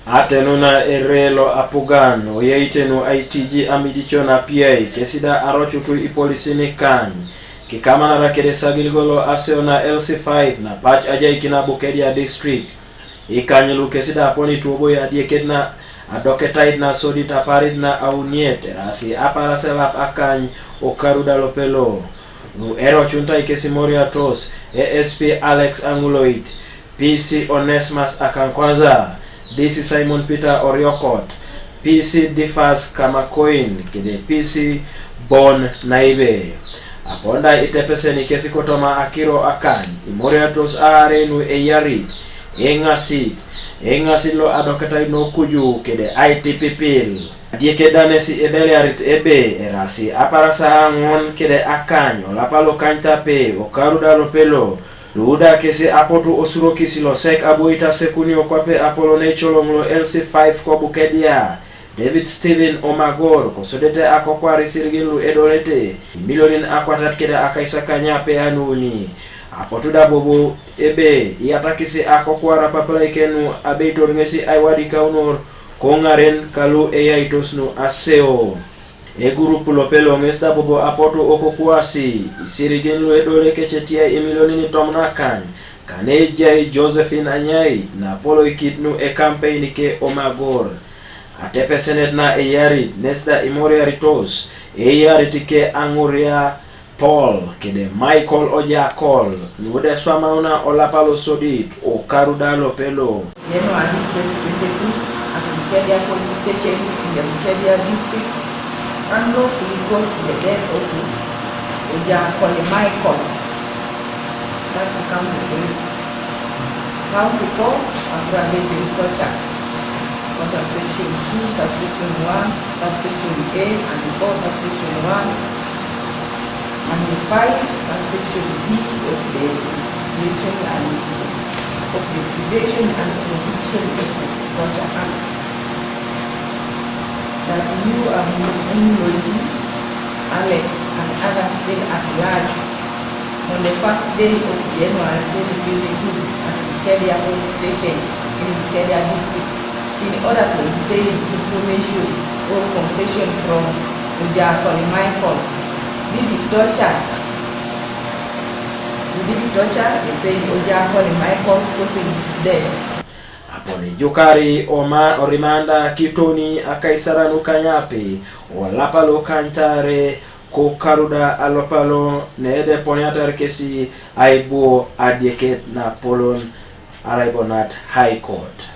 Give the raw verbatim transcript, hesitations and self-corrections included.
Atenuna erelo apugan oyeitenu aitiji amidicho napiai kesida arochutu ipolisi nikany kikamanara kede sagilgolo aseo na L C five na pach ajaikin abukedia district. Ikany lu kesida aponi tuobo ya dieked na adoketait na sodi taparit na auniet erasi aparaselap akany okaruda lopelo. Nu erochuntai kesi moriatos A S P Alex Anguloit, P C Onesmus Akankwaza, D C Simon Peter Oriokot, P C Difas Kamakoin kede P C Bon Naibe. Aponda itepeseni kesi kotoma akiro akany imoriatos aarenu eyarit, engasit, engasit lo adoketait nokuju kede aitipipil. Adiekedanesi ebelearit ebe erasi aparasa aŋon kede akany olapa lokanitape okaruda lopelo. Luda kesi apotu osurokis losek abu itasekunio kwape apolon ecoloŋ lo L C five kobukedia, David Stephen Omagor kosodete akokwar isirigin lu edolete imilionin akwatat kede akaisakanyape anuuni. Apotu da bobo ebe iyatakisi akokwar apapalaikenu abeitor ŋesi aiwadikaunor koŋaren kalu eyaitos nu aseo. Egurup lopelo ŋes da bobo apotu okokuasi isirigin lu edole kecetiai imilionin itomon akany kanejai Josephine Anyai napoloikit nu ekampein ke Omagor. Atepesenet na eyarit nes da imoriaritos eyarit ke aŋuria Paul kede Michael Ojakol nude swamauna olapa losodit okaruda lopelo. Yeno adi twenty twenty-two at Bukedea Police Station in the Bukedea District, and lawfully caused the death of Ojakol Michael. That's count three. Count four, aggravated torture. Under section two, subsection one, subsection A, and four, subsection one, and five, subsection B of the Prevention and of the Prevention and Prohibition of Torture Act. That you are involved, Alex, and others still at large on the first day of January twenty twenty-two at Bukedea Police Station in Bukedea District in order to obtain information or confession from Ojakol Michael. Did he torture? Did he torture? They said Ojakol Michael causing his death. Aponi jukari oma orimanda kitoni akaisaranu kanyape olapa lokanyitare ko karuda alopalo nede poniatar kesi aibuo adieket na polon araibonat High Court.